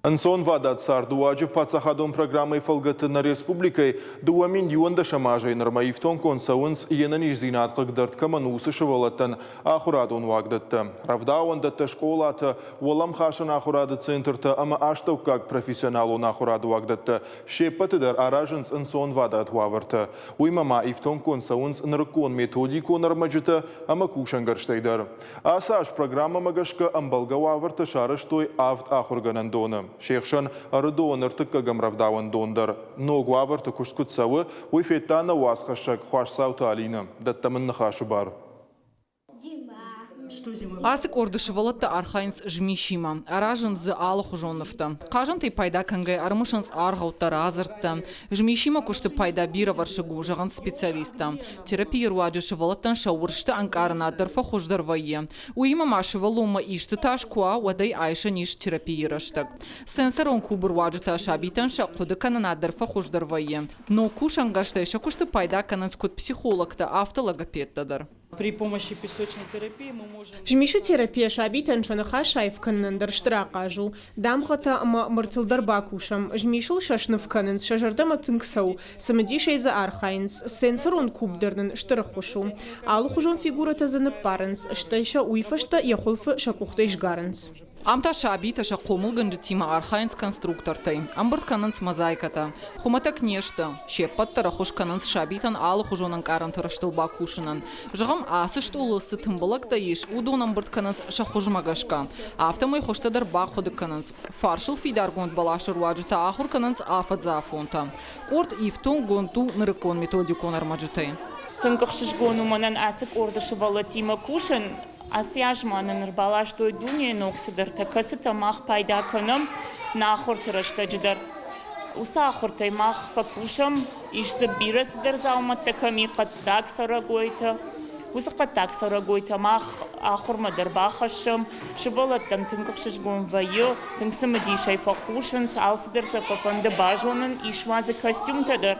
Ӕнцонвадат цардыуаджы паддзахадон программӕйы фӕлгӕты нӕ республикӕйы 2011 азӕй нырмӕ ифтонггонд цӕуынц, йе нӕниздзинад хъыгдӕрд кӕмӕн у, уыцы сывӕллӕттӕн ахуырадон уагдӕттӕ, рӕвдауӕндӕттӕ, скъолатӕ, уӕлӕмхасӕн ахуырады центртӕ ӕмӕ астӕуккаг профессионалон ахуырады уагдӕттӕ се ппӕты дӕр аразынц ӕнцонвадат уавӕртӕ. Уыимӕ ма ифтонггонд цӕуынц нырыккон методикон ӕрмӕджытӕ ӕмӕ кусӕнгӕрзтӕй дӕр. Ацы аз программӕмӕ гӕсгӕ ӕмбӕлгӕ уавӕртӕ сарӕзтой авд ахуыргӕнӕндоны. Се хсӕн Ӕрыдоны ӕртыккӕгӕм рӕвдауӕндон дӕр. Ног уавӕрты куыст куыд цӕуы, уый федта нӕ уацхӕссӕг Хуасдзауты Алинӕ. Дӕттӕм ын ныхасы бар. Ацы къорды сывӕллӕттӕ архайынц змисимӕ, аразынц дзы алыхуызон нывтӕ. Хъазӕнтӕй пайда кӕнгӕйӕ ӕрымысынц аргъӕуттӕ, радзырдтӕ. Змисимӕ куысты пайда бирӕвӕрсыг у, зӕгъынц специалисттӕ. Терапийы руаджы сывӕллӕттӕн сӕ уырзты ӕнкъарынад дӕр фӕхуыздӕр вӕййы. Уыимӕ ма сывӕллонмӕ исты тас куы уа, уӕд ӕй айсӕн ис терапийы рӕстӕг. Сенсорон кубы руаджы та сабитӕн сӕ хъуыдыкӕнынад дӕр фӕхуыздӕр вӕййы. Ног кусӕнгӕрзтӕй сӕ куысты пайда кӕнынц куыд психологтӕ, афтӕ логопедтӕ дӕр. При помощи песочной терапии мы можем... Змисы терапия сабитӕн сӕ ныхас аив кӕнынӕн дӕр стыр ахъаз у. Дамгъӕтӕ ӕмӕ мыртыл дӕр бакусӕм. Змисыл сӕ сныв кӕнынц, сӕ зӕрдӕмӕ тынг цӕуы, цымыдисӕй дзы архайынц. Сенсорон куб дӕр нын стыр ӕххуыс у. Алыхуызон фигурӕтӕ дзы ныппарынц, стӕй сӕ уый фӕстӕ йӕ хуылфы сӕ къухтӕй сгарынц. Ам та сабитӕ сӕ хъомылгӕнджытимӕ архайынц конструктортӕй, ӕмбырд кӕнынц мозаикӕтӕ. Хуымӕтӕг не сты. Се ппӕт дӕр ӕххуыс кӕнынц сабитӕн алыхуызон ӕнкъарӕнты рӕзтыл бакусынӕн. Зӕгъӕм, ацы стъолыл цы тымбылӕгтӕ ис, уыдон ӕмбырд кӕнынц сӕ хуызмӕ гӕсгӕ. Афтӕмӕй хуызтӕ дӕр бахъуыды кӕнынц. Фарсыл фидаргонд бӕласы руаджы та ахуыр кӕнынц афӕдзы афонтӕ. Къорд ифтонггонд у нырыккон методикон ӕрмӕджытӕй. Тынг ӕхсызгон у мӕнӕн ацы къорды сывӕллӕттимӕ кусын. Ацы аз ма нын ӕрбаластой дунейы ног цыдӕртӕ, кӕцытӕ мах пайда кӕнӕм нӕ ахуырты рӕстӕджы дӕр. Уыцы ахуыртӕй мах фӕкусӕм, ис дзы бирӕ цыдӕр дзаумӕттӕ кӕм и, хъӕддаг цӕрӕгойтӕ. Уыцы хъӕддаг цӕрӕгойтӕ мах ахуырмӕ дӕр бахӕссӕм. Сывӕллӕттӕм тынг ӕхсызгон вӕййы, тынг цымыдисӕй фӕхъусынц, алцыдӕр сӕ фӕфӕнды базонын, ис ма дзы костюмтӕ дӕр.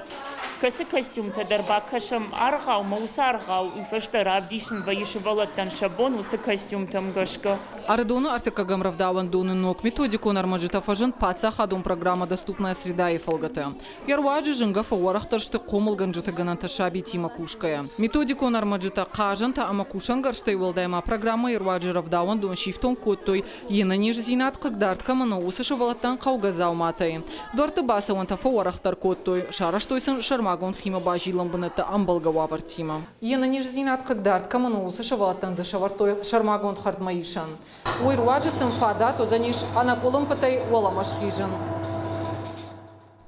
Кӕцы костюмтӕ дӕр бакӕсӕм аргъаумӕ, уыцы аргъау уый фӕстӕ равдисын вӕййы сывӕллӕттӕн сӕ бон уыцы костюмтӕм гӕсгӕ. Ӕрыдоны ӕртыккӕгӕм рӕвдауӕндоны ног методикон ӕрмӕджытӕ фӕзынд паддзахадон программӕ «Доступная среда»-йы фӕлгӕты. Йӕ руаджы зынгӕ фӕуӕрӕхдӕр сты хъомылгӕнджыты гӕнӕнтӕ сабитимӕ кусгӕйӕ. Методикон ӕрмӕджытӕ, хъазӕнтӕ ӕмӕ кусӕнгӕрзтӕй уӕлдай ма программӕйы руаджы рӕвдауӕндон сифтонг кодтой Йе нӕниздзинад хъыгдард кӕмӕн у, уыцы сывӕллӕттӕн хъӕугӕ дзауматӕй. Дуӕртты бацӕуӕнтӕ фӕуӕрӕхдӕр кодтой, сарӕзтой сын сӕрмагонд химӕ базилӕн бынӕттӕ ӕмбӕлгӕ уавӕртимӕ. Йе нӕниздзинад хъыгдард кӕмӕн у, уыцы сывӕллӕттӕн дзы сӕвӕрдтой сӕрмагонд хӕрдмӕисӕн. Уый руаджы сын фадат уыдзӕнис ӕнӕкъуылымпытӕй уӕлӕмӕ схизын.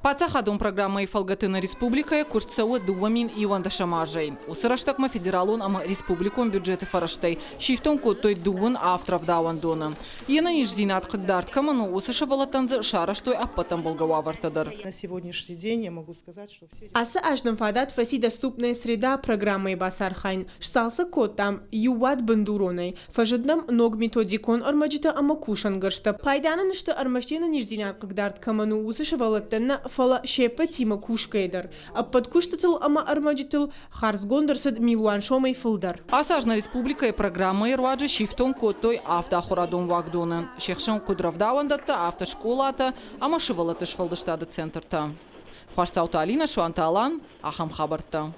Паддзахадон программӕйы фӕлгӕты нӕ республикӕйы куыст цӕуы 2011 азӕй. Уыцы рӕстӕгмӕ федералон ӕмӕ республикон бюджеты фӕрӕзтӕй сифтонг кодтой дыууын авд рӕвдауӕндоны. Йе нӕниздзинад хъыгдард кӕмӕн у, уыцы сывӕллӕттӕн дзы сарӕзтой ӕппӕт ӕмбӕлгӕ уавӕртӕ дӕр. На сегодняшний день я могу сказать, что все Ацы аз нын фадат фӕци «Доступная среда» программӕйы бацархайын. Сцалцӕг кодтам иу уат бындуронӕй, Фӕзынд нӕм ног методикон ӕрмӕджытӕ ӕмӕ кусӕнгӕрзтӕ. Пайда нын сты ӕрмӕст йе нӕниздзинад хъыгдард кӕмӕн у, уыцы сывӕллӕттӕн нӕ, фӕлӕ се ппӕтимӕ кусгӕйӕ дӕр. Ӕппӕт куыстытыл ӕмӕ ӕрмӕджытыл хардзгонд ӕрцыд милуан сомӕй фылдӕр. Ацы аз нӕ республикӕйы программӕйы руаджы сифтонг кодтой авд ахуырадон уагдоны. Се хсӕн куыд рӕвдауӕндӕттӕ, афтӕ скъолатӕ ӕмӕ сывӕллӕтты сфӕлдыстады центртӕ. Хуасдзауты Алинӕ, Суанты Алан, ахӕм хабӕрттӕ.